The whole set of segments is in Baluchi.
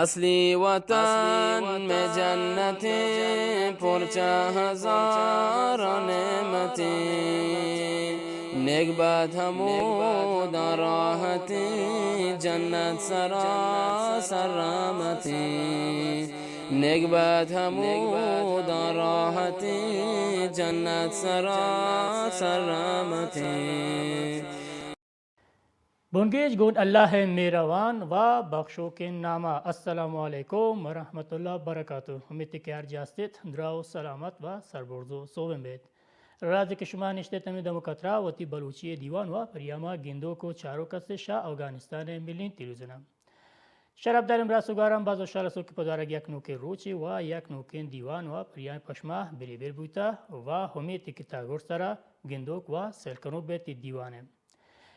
اصلی وطن میں جنتیں، پرچہ ہزار نعمتیں، نیک بات ہمودا راحتیں، جنت سراسر رحمتیں، نیک بات ہمودا راحتیں، جنت سراسر رحمتیں۔ بنگیج گون اللہ ءِ مہروان و بخشوکیں ناما۔ السلام علیکم ورحمۃ اللہ وبرکاتہ۔ امیت کہ ہر جا استیت دراہ و سلامت و سربرز و سوبین بیت۔ رازے کہ شما نشتیت ہمے دم و کترا وتی بلوچی دیوان و پریاما گندوک و چاروک است شہ اوگانستان ملین تلویزیونا۔ شرفداریں براس و گواران، باز وشحال استوں کہ پدارگ یک نوکیں روچے و یک نوکیں دیوان و پریام پشما بریبر بوتا و امیت کہ تا گڈسرا گندوک و سیل کنوک بیت ای دیوانے۔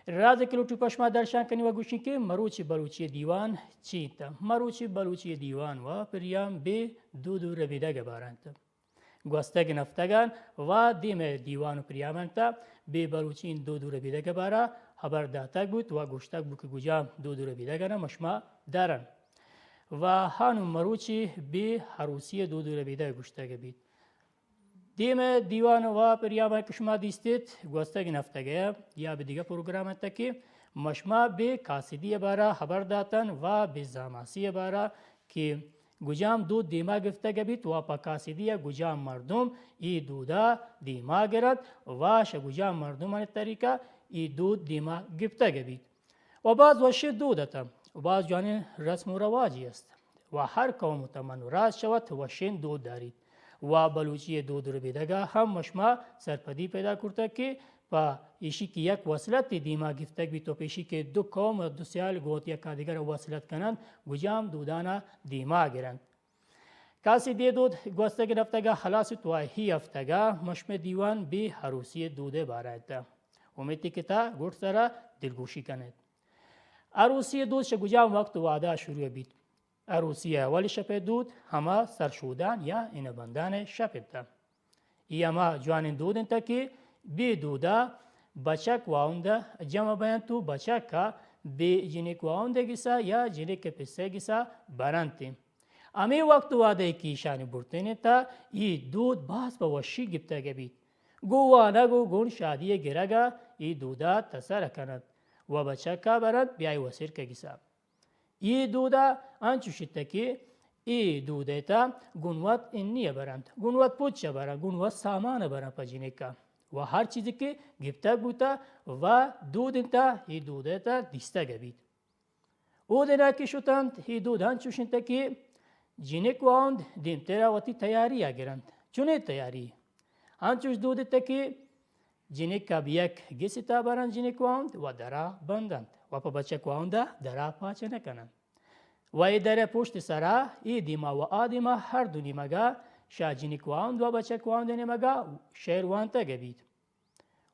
رازے کہ لوٹوں پشما درشان کنیں و گوشیں کہ مروچی بلوچی دیوان چی انت؟ مروچی بلوچی دیوان و پریام بے دود و ربیدگ بارا انت۔ گوستگیں ہفتگان و دیم ءِ دیوان و پریامانتا بے بلوچی دود و ربیدگ بارا ہبر داتگ بوت و گوشتگ بوت کہ گجام دود و ربیدگانا مشما دارن و ہانو مروچی بے عروسی دود و ربیدگ گوشتگ بیت۔ دیم ءِ دیوان و پریام کہ شما دیستیت، گوستگیں ہفتگ ءَ یا بہ دگہ پروگرام ءَ تکی مشما بے کاسدی ءِ بارا ہبر داتن و بے زاماسی ءِ بارا کہ گجام دود دیما گپتگ بیت و پہ کاسدی ءَ گجام مردم ای دودا دیما گرنت و شہ گجام مردمانی طریقہ ای دود دیما گپتگ بیت۔ و باز وشیں دود ات و باز جوانیں رسم و رواجے است و ہر قوم و تمن و راج شوت وشیں دود داریت و بلوچی دود ربیدگا ہم مشما سرپدی پیدا کرتگ کہ پہ ایشی کہ یک وصلتے دیما گپتگ بیت و پہ ایشی کہ دو قوم و دو سیال گوں وت یکا دگرا وصلت کننت، گجام دودانا دیما گرنت۔ کاسدی دود گوستگیں ہفتگا ہلاس ات و ای ہفتگا مشمے دیوان بے عروسی دودے بارا ات۔ امیت کہ تا گڈسرا دلگوشی کنیت۔ عروسی دود شہ گجام وقت و وہدا شروع بیت؟ عروسی اولی شپ دود ہما سرشودان یا اینبندان شپ انت۔ ای ہما جوانیں دود انت کہ بے دودا بچک واہند جمع بینت و بچکا بے جنک واہند گسا یا جنک پسے گسا برنت۔ ہمے وقت و وہدے کہ ایشانی برتین انت، ای دود باز پہ وشی گپتگ بیت۔ گوں وانگ و گوں شادی گرگا ای دودا تسر کننت و بچکا برنت بیائے وسرک گسا۔ ای دودا انچوش انت کہ ای دودے تا گوں وت انی برنت، گوں وت پچ برنت، گوں وت سامان برنت پہ جنکا و ہر چیزے کہ گپتگ بوتا و دود انت ای دودے تا دیستگ بیت۔ اودنا کہ شتنت، ای دود انچوش انت کہ جنک واہند دیمترا وتی تیاریا گرنت۔ چونیں تیاری؟ انچوش دود انت کہ جنکا بہ یک گستا برنت جنک واہند و درا بندنت و پہ بچک واہندا درا پاچ نہ کننت و اے در پشت سرا اے دیما و آ دیما ہر دو نیمگا شہ جنک واہند و بچک واہند نیمگا شعر وانتگ بیت۔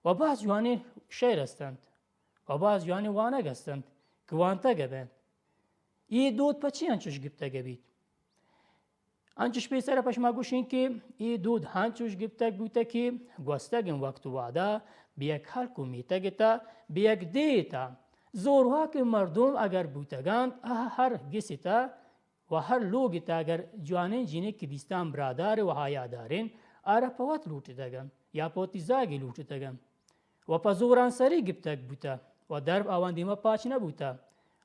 و باز جوانیں شعر ہستنت و باز جوانیں وانگ ہستنت کہ وانتگ بنت۔ اے دود پہ چی انچوش گپتگ بیت؟ انچوش پیسر پہ شما گوشیں کہ اے دود انچوش گپتگ بوتگ کہ گوستگیں وقت و وہدا بہ یک ہلک و میتگ تا بہ یک دے تا زورواکیں مردم اگر بوتگانت، آ ہر گس تا و ہر لوگ تا اگر جوانیں جنک کہ دیستان برادار و حیادارین، آرا پہ وت لوٹتگ انت یا پہ وتی زاگی لوٹتگ انت و پہ زورانسری گپتگ بوتہ و درب آوان دیما پاچ نہ بوتہ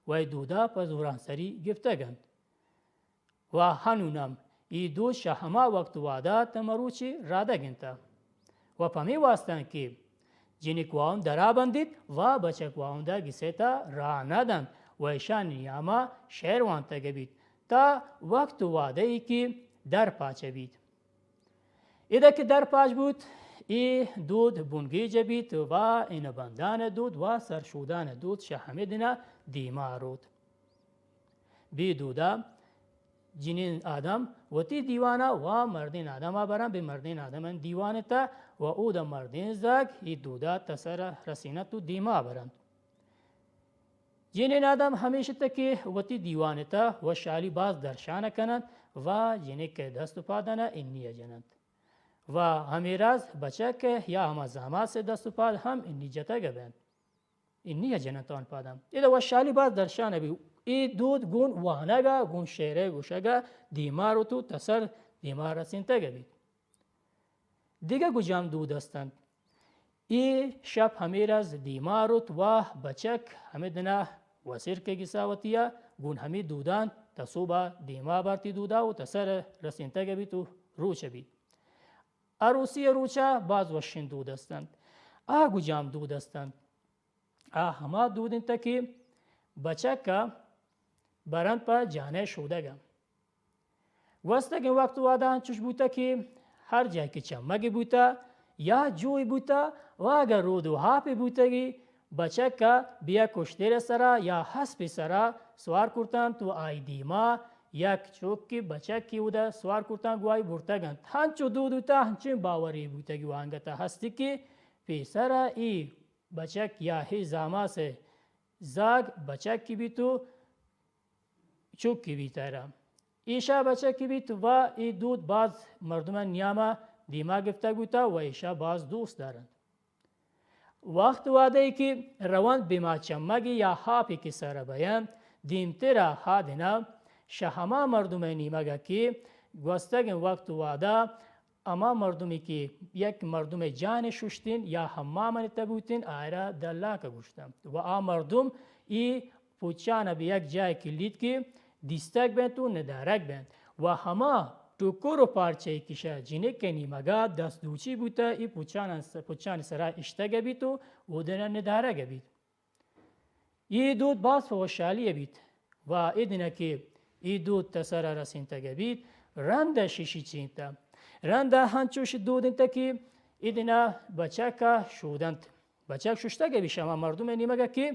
و اے دودا پہ زورانسری گپتگ انت۔ و ہنون ہم اے دود شہ ہما وقت و وہدا تا مروچی رادگ انت و پہ ہمے واسطہ کہ جنک واہند درا بندیت و بچک واہندا گسے تا راہ نہ دنت و ایشانی نیاما شعر وانتگ بیت تا وقت و وہدے کہ در پاچ بیت۔ ادا کہ در پاچ بوت، اے دود بنگیج بیت و اینبندان دود و سرشودان دود شہ ہمے دنا دیما روت۔ بے دودا جنین آدم وتی دیوانا و مردین آدما برنت، بہ مردین آدمان دیوان تا و اودا مردین زاگ اے دودا تسرا رسینت و دیما برنت۔ جنین آدم ہمیش ات کہ وتی دیوان تا وشحالی باز درشان کننت و جنک دست و پادانا انی جننت و ہمے راز بچک یا ہما زاماس دست و پاد ہم انی جتگ بنت۔ انی جننت آن پاداں۔ ادا وشحالی باز درشان بی۔ اے دود گون وانگ ءَ، گون شعر ءِ گوشگ ءَ دیما روت و تسر دیما رسینتگ بیت۔ دگہ گجام دود ہستنت۔ اے شپ ہمے رز دیما روت و بچک ہمے دنا وسیر کے گسا وتیا گون ہمے دودان تسوبا دیما بارتی دودا و تسر رسینتگ بیت و روچ بیت۔ عروسی روچا باز وشین دود ہستنت۔ آ گجام دود ہستنت۔ آ ہما دود انت کہ بچک ءَ برنت پہ جانئے شودگ ءَ۔ گوستگیں وقت وہدا انچوش بوتہ کہ ہر جاہ کہ چمگے بوتہ یا جوئے بوتہ و اگہ رود و ہاپے بوتگی، بچک ءَ بیا کشتر سرا یا ہسپے سرا سوار کرتنت و آئی دیما یک چوکے بچکے اودا سوار کرتنت گواہی برتگ انت۔ ہنچو دود بوتہ، ہنچیں باورے بوتگی و انگتہ ہستی کہ پیسرا اے بچک یا ہے زاماس ءِ زاگ بچکی بیت و چکی بیت ارا۔ ایشا بچکی بیت و اے دود باز مردمان نیاما دیما گفتگ بوتا و ایشا باز دوست دارنت۔ وقت وعدہ ای کہ روند بما چمگی یا ہاپی کہ سر بینت، دیمترا ہادنا شہ ہما مردم نیمگا کہ گوستگیں وقت وعدہ ہما مردمے کہ یک مردمے جان ششتین یا حمام نتہ بوتین، آئرا دلاک گوشتن۔ و آ مردم ای پوچان بہ یک جای کلیت کہ دیستگ بینت و ندارگ بینت۔ و ہما ٹکر و پارچہ کہ شہ جنک نیمگا دست دوچی بوتہ، ای پوچان، پوچان سرا اشتگ بیت و اودنا ندارگ بیت۔ اے دود باز پہ وشحالی بیت و ادنا کہ اے دود تسرا رسینتگ بیت، رند ششی چینتہ۔ رند ہنچوش دود انت کہ ادنا بچکا شودنت۔ بچک ششتگ بیت شہ ہما مردم نیمگا کہ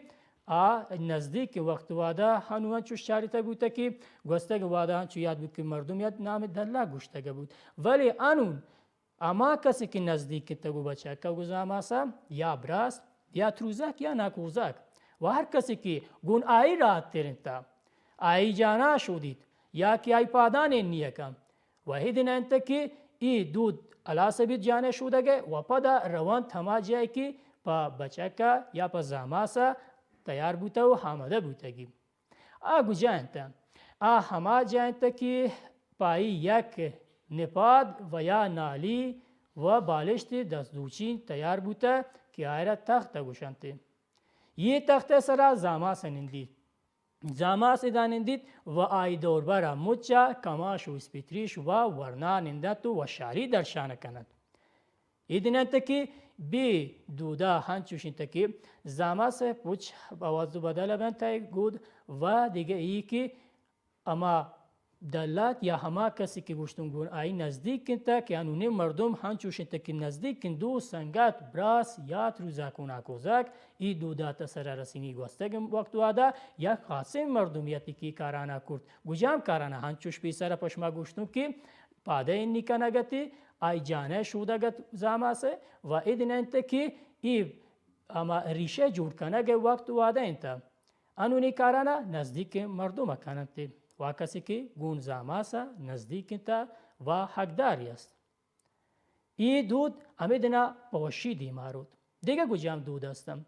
آ نزدیک وقت وعدہ ہنو انچوش چاریتگ بوتہ کہ گوستگ وعدہ انچو یاد بوت کہ مردم یاد نام دلا گوشتگ بوت۔ ولی انون ہما کسے کہ نزدیک انت گوں بچک ء گوں زاماس ء، یا براس، یا تروزک، یا ناکوزک، و ہر کسے کہ گوں آئی راحت تر انت، آئی جانا شودیت، یا کہ آئی پادان نیکم، و ہدن انت کہ ای دود ہلاس بیت جان شودگ ء، و پدا رونت ہما جای کہ پہ بچک ء یا پہ زاماس ء تیار بوتہ و آمادہ بوتگی۔ آ کجا انت؟ آ ہما جا انت کہ پہ آئی یک نپاد و یا نالی و بالشت دست دوچین تیار بوتہ کہ آئرا تخت گوشنت۔ یہ تخت سرا زاماس نندیت۔ زاماس ادا نندیت و آئی دوربرا مچا کماش و اسپیتریش و ورنا نندنت و وشحالی درشان کننت۔ اے دن انت کہ بے دودا ہنچوش انت کہ زاماس ء پچ عوض و بدل بنت ء گود و دگہ ای کہ ہما دلات یا ہما کسی کہ گوشتن گون آئی نزدیک انت کہ انونیں مردم ہنچوش انت کہ نزدیک انت، دوست، سنگت، براس، یات، روزاک و ناکوزاک، ای دودات سرا رسینی گوستگ وقت وادا یک خاصیں مردمیتی کہ کارانا کرت۔ گجام کارانا ہنچوش پیسرا پشما گوشتن کہ پادئے انی کنگ ات، آئی جان ء شودگ ات زاماس ء و ادن انت کہ اے ہما ریشہ جوڑ کنگ ء وقت وعدہ انت۔ انونی کارانا نزدیک مردم ء کن انت و کسی کہ گون زاماس ء نزدیک انت و حقداری است۔ اے دود ہمے دنا پہ وشی دیما روت۔ دگہ گجام دود است انت۔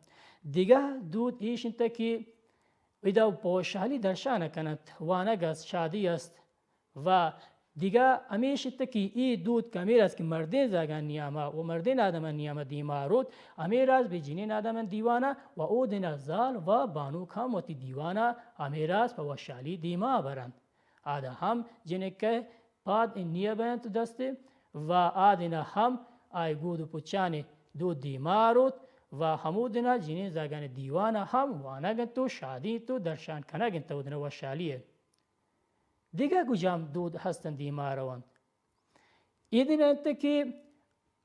دگہ دود ایش انت کہ ادا پہ وشحالی درشان کننت، وانگ است، شادی است، و دگہ ہمیش انت کہ اے دود کہ ہمے راز کہ مردین زاگان نیاما و مردین آدمان نیاما دیما روت، ہمے راز بہ جنین آدمان دیوانا و اودنا زال و بانوک ہم وتی دیوانا ہمے راز پہ وشحالی دیما برنت۔ آدا ہم جنکہ پاد انیا بینت دستے و آدنا ہم آئی گود و پچانی دود دیما روت و ہمودنا جنین زاگان دیوانا ہم وانگ انت و شادی انت و درشان کنگ انت اودنا وشحالی۔ دگہ گجام دود ہستن دیما رونت۔ ایدن انت کہ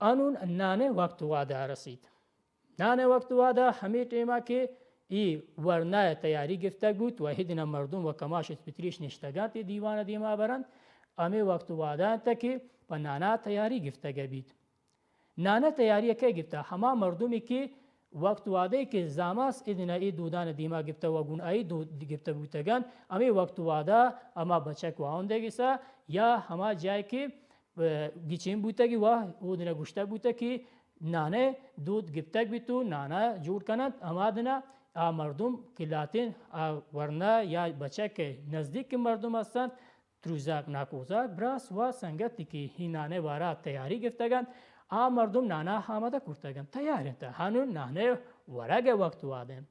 انون نانے وقت وعدہ رسیت۔ نانے وقت وعدہ ہمے ٹیما کہ ای ورنائے تیاری گفتگ بوت و ہدنا مردم و کماش اسپتریش نشتگانت ای دیوان دیما برنت، ہمے وقت وعدہ انت کہ پہ نانا تیاری گفتگ بیت۔ نانا تیاری کئے گپتا؟ ہما مردمی کہ وقت وعدے کہ زاماس ادنا اے دودان دیما گپتا و گون آئی دود گپتا بوتگان، ہمے وقت وعدہ ہما بچک واہندے گسا یا ہما جائے کہ، اه، گچین بوتگی و اودنا گشتگ بوتگ کہ نانے دود گپتگ بیتو، نانا جوڑ کننت، ہما دنا آ مردم کہ لاتین آ ورنا یا بچک نزدیک مردم ہستنت، تروزاک، ناکوزاک، براس و سنگتی کہ ہی نانے وارا تیاری گفتگنت، آ مردم نانا آمادہ کرتگنت، تیار انت، ہنون نانے ورگ وقت وادن۔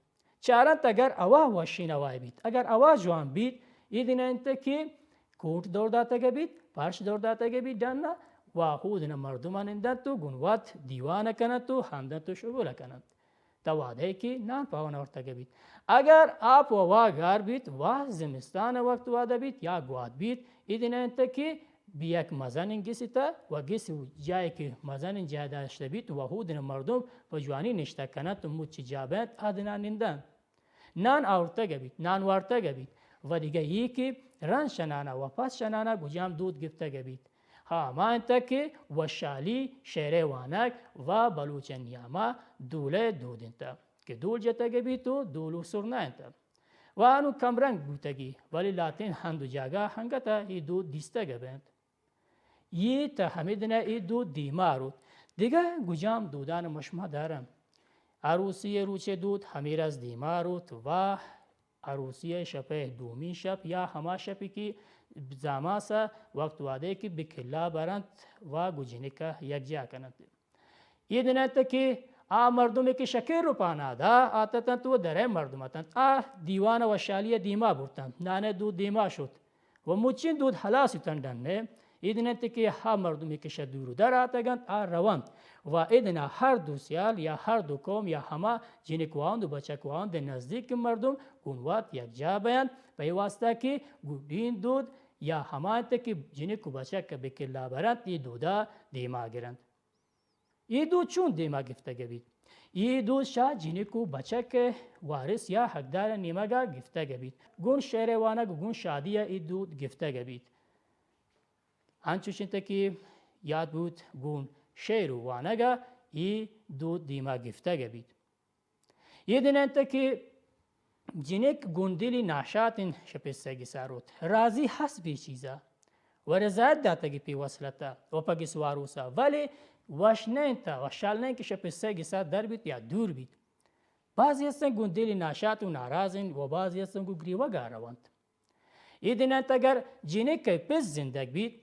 چارنت اگر ہوا وشین ہوائے بیت، اگر ہوا جوان بیت، اے دن انت کہ کوٹ دور داتگ بیت، پرش دور داتگ بیت ڈنا، و ہودن مردمان اندنت و گون وت دیوان کننت و ہندنت و شغل کننت۔ تا وہدے کہ نان پاون آورتگ بیت۔ اگر آپ و ہوا گار بیت، و زمستان وقت وہدے بیت یا گوات بیت، اے دن انت کہ بہ یک مزنیں گسے تا و گس جائے کہ مزنیں جائے داشتہ بیت و ہودن مردم پہ جوانی نشتہ کننت و مچ جا بنت، آ دنا نندنت۔ نان آورتگ بیت، نان وارتگ بیت و دگہ اے کہ رند شنانا و پس شنانا گجام دود گپتگ بیت۔ ہا ہما انت کہ وشحالی شعرے وانگ و بلوچ نیاما دولے دود انت کہ دول جتگ بیت و دول و سرنا انت و انو کم رنگ بوتگی، ولی لاتین ہند و جاگہ ہنگتا اے دود دیستگ بنت۔ اے تا ہمے دنا اے دود دیما روت۔ دگہ گجام دودان مشما دارم۔ عروسی روچے دود ہمے راز دیما روت و عروسی شپے دومی شپ یا ہما شپی کہ زاماسا وقت وادے کہ بکلا برنت و گجنکا یکجا کننت۔ اے دن انت کہ آ مردمے کہ شکر و پانادا آتتنت و درے مردم اتنت، آ دیوان وشحالی دیما برتنت، نانے دود دیما شت و مچین دود ہلاس اتنت ڈنے۔ اے دن انت کہ آ مردمے کہ شہ دور و در آتگنت، آ رونت و اے دنا ہر دو سیال یا ہر دو قوم یا ہما جنک واہند و بچک واہند نزدیک مردم گون وت یکجا بینت، پہ اے واسطہ کہ گڈین دود یا ہما انت کہ جنک و بچک بکلا برنت، اے دودا دیما گرنت۔ اے دود چون دیما گفتگ بیت؟ اے دود شہ جنک و بچک وارث یا حقدار نیمگا گفتگ بیت۔ گون شعر وانگ و گون شادی اے دود گفتگ بیت۔ انچوش انت کہ یاد بوت گون شعر وانگا اے دود دیما گفتگ بیت۔ اے دن انت کہ جنک گون دلی ناشات انت شہ پسے گسا روت۔ رازی ہست بہ اے چیزا و رضایت داتگی پہ وصلتا و پہ گس و آروسا، ولی وش نہ انت، وشحال نہ انت کہ شہ پسے گسا در بیت یا دور بیت۔ بعضی ہستن گون دلی ناشات و ناراض انت و بعضی ہستن گون گریوگا رونت۔ اے دن انت اگر جنک پس زندگ بیت،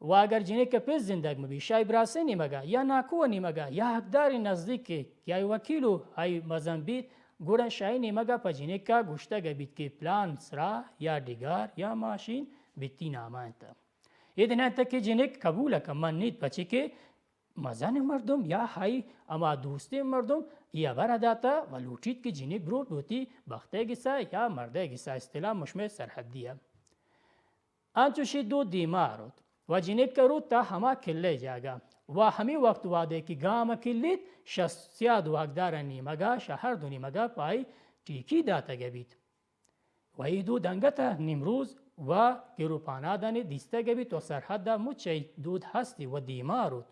و اگر جنک پس زندگ مبی، شاہی براسے نیمگا یا ناکو نیمگا یا حقدار نزدیک یا وکیل و آئی مزن بیت، گڑا شاہی نیمگا پہ جنکا گوشتگ بیت کہ پلان سرا یا ڈگار یا ماشین بیتی ناما انت۔ اے دن انت کہ جنک قبول کن منیت، پچے کہ مزن مردم یا آئی ہما دوستیں مردم اے ہبر داتا و لوٹیت کہ جنک بروت بوتی بختے گسا یا مردے گسا، اصطلاح مشمے سرحدی ء۔ انچوشی دود دیما روت و جنک روت تا ہما کلے جاگہ و ہمے وقت وہدے کہ گام کلیت، شہ سیاد و حقدار نیمگا، شہ ہر دو نیمگا پہ آئی ٹیکی داتگ بیت۔ و اے دود انگت نیمروز و گروپانادانی دیستگ بیت و سرحد مچ اے دود ہستی و دیما روت۔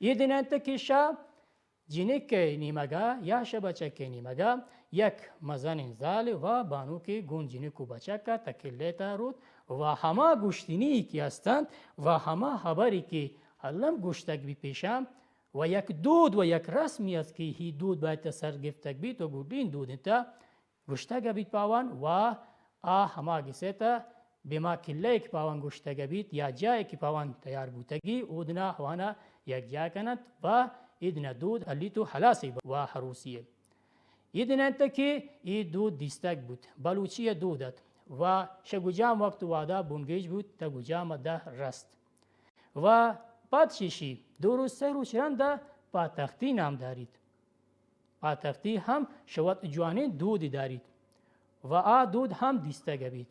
اے دن انت کہ شہ جنک ء نیمگا یا شہ بچک ء نیمگا یک مزنیں زال و بانوکے گون جنک و بچک ء تکلے تا روت و ہما گوشتنی کہ استنت و ہما ہبری کہ الم گوشتگ بی پیشاں و یک دود و یک رسمی است کہ ہی دود باید سر گفتگ بیت و گڈین دود انت۔ گوشتگ بیت پہ آوان و آ ہما گسے تا بہ ما کلہ ء کہ پہ آوان گوشتگ بیت یا جاہ ء کہ پہ آوان تیار بوتگی، اودنا آوانا یکجاہ کننت و ایدنا دود ہلیت و ہلاسی و ہروسی ء۔ ایدنا انت کہ اے دود دیستگ بوت، بلوچی ء دود ات و شہ گجام وقت و وہدا بنگیج بوت تا گجام ء دہ رست۔ و پد شیشی دو روچ سہ روچ رندا پاتختی نام داریت۔ پاتختی ہم شہ وت جوانیں دودی داریت و آ دود ہم دیستگ بیت۔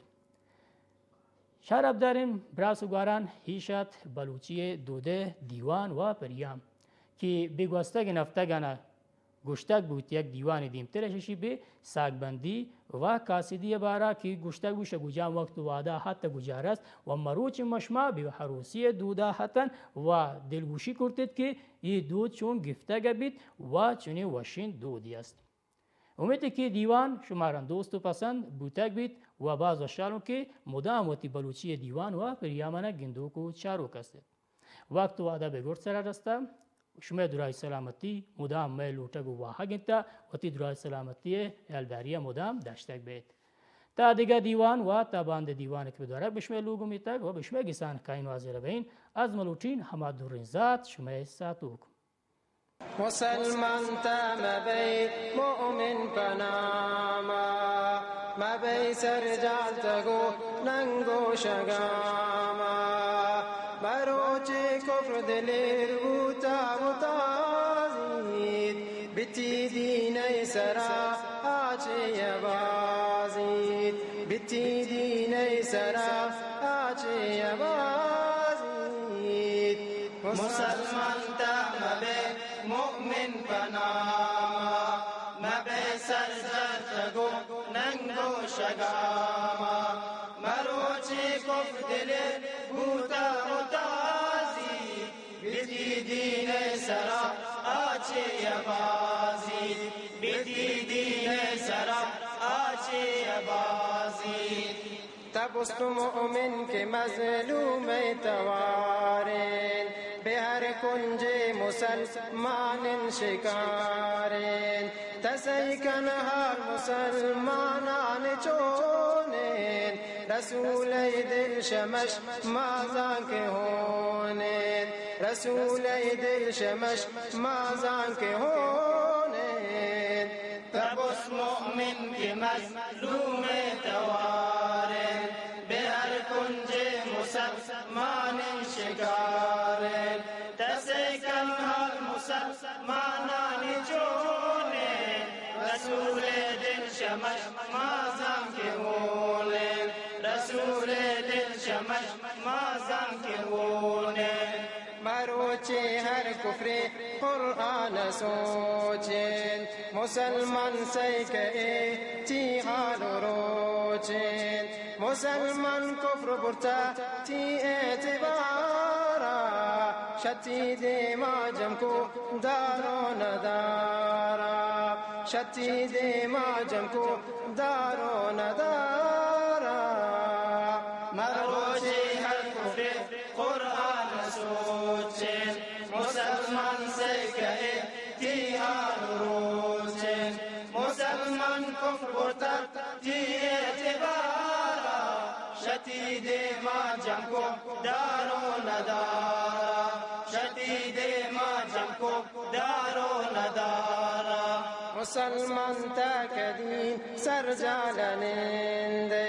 شرپداریں براس و گواران، ایش ات بلوچی دودے دیوان و پریام کہ بہ گوستگیں ہفتگانا گوشتگ بوت، یک دیوانے دیمتر ء ششی بہ ساگبندی و کاسدی ء بارا کہ گوشتگ بوت، شہ گجام وقت و وہدا ہت ء گجا رست و مروچ مشما بہ ہروسی ء دودا ہتن و دلگوشی کرتت کہ اے دود چون گفتگ بیت و چنین وشین دودی است۔ امیت کہ دیوان شماران دوست و پسند بوتگ بیت و باز وشحالوں کہ مدام وتی بلوچی دیوان و پریامانا گندوک و چاروک است۔ وقت و وہدا بہ گرد سرا رستہ، شمئے دراہ سلامتی مدام مئے لوٹگ و واہگ انت، وتی دراہ سلامتی ء ہیالداری ء مدام داشتگ بیت۔ تا دگہ دیوان و تا باند دیوان کہ بدارگ بہ شمئے لوگ میتگ و بہ شمئے گسان کائین و حاضر بین، از ملوٹین ہما دورین ذات شمئے ساتوک۔ مسلمان تا مبئی مومن پناما، مبئی سر جالتگو ننگو شگاما۔ مروچی کفر دلیر بوتا بتازیت، بتی دینئے سرا آچے یبازیت، بتی دینئے سرا آچے یبازیت۔ مسلمان تا مبے مومن پناما، مبے سر جرتگو ننگو شگاما۔ مروچی کفر دلیر بوتا متازی، بتی دینئے سرا آچے یبازی، بتی دینئے سرا آچے یبازی۔ تبست مومن کہ مظلومئے توارین، بہ ہر کنجے مسلمانین شکارین۔ تسئی کن حال مسلمانان چونین، رسولئے دل شمش مازان کہ ہونین، رسولئے دل شمش مازان کہ ہونین۔ تبس مومن کہ مظلومئے توارین، بہ ہر کنجے مسلمانین شکارین۔ تسئی کن حال مسلمانانی چونین، رسول دل شمش مازان کہ ہونین، رسول دل شمش مازان کہ ہونین۔ مروچی ہر کفرے قرآن سوچین، مسلمان سیکئے تی حال روچین۔ مسلمان کفر برتا تی اعتبارا، شتی دیما جم کو دارو ندارا، شتی دیما جم کو دارو ندارا۔ مروچی ہر کفرے قرآن سوچین، مسلمان سیکئے تی حال روچین۔ مسلمان کفر برتا تی اعتبارا، شتی دیما جم کو دارو ندارا، شتی دیما جم کو دارو ندارا۔ مسلمان تا کدین سر جال نندے،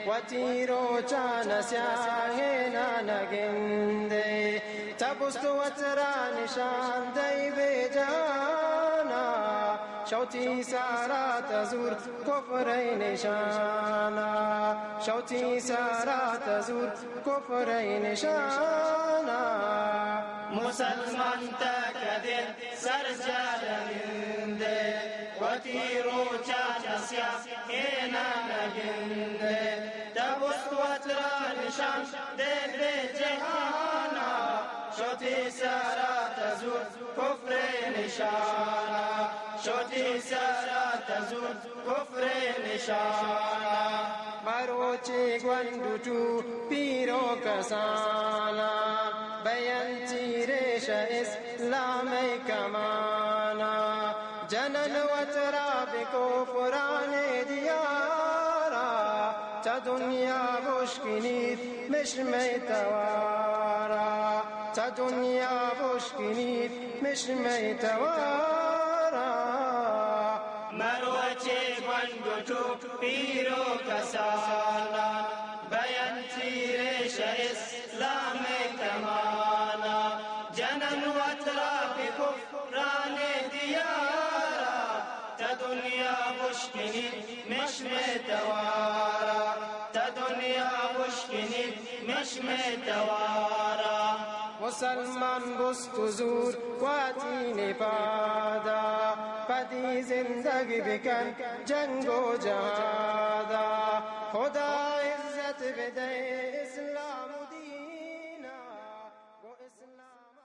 وتی روچان سیاہیں نہ نگندے۔ تبست وترا نشان دئی بے جانا، شوتی سارا تزور کفرئے نشانا، شوتی سارا تزور کفرئے نشانا۔ مسلمان تا کدین سر جال نندے، وتی روچان سیاہیں نہ نگندے۔ تبست وترا نشان دے بے جہانا، شوتی سارا تزور کفرئے نشانا، شوتی سارا تزور کفرئے نشانا۔ مروچی گونڈو ٹو پیرو کسانا، بینتی ریش اسلامئے کمانا۔ جنن وترا بہ کفران دیارا، چہ دنیا بشکنیت مشمئے توارا، چہ دنیا بشکنیت مشمئے توارا۔ مروچی گونڈو ٹو پیرو کسانا، بینتی ریش اسلامئے کمانا۔ جنن وترا بہ کفران دیارا، چہ دنیا بشکنیت مشمئے توارا، چہ دنیا بشکنیت مشمئے توارا۔ مسلمان بست و زور وتی نپادا، پدی زندگ بکن جنگ و جہادا۔ خدا عزت بدئے اسلام و دینا، گو اسلام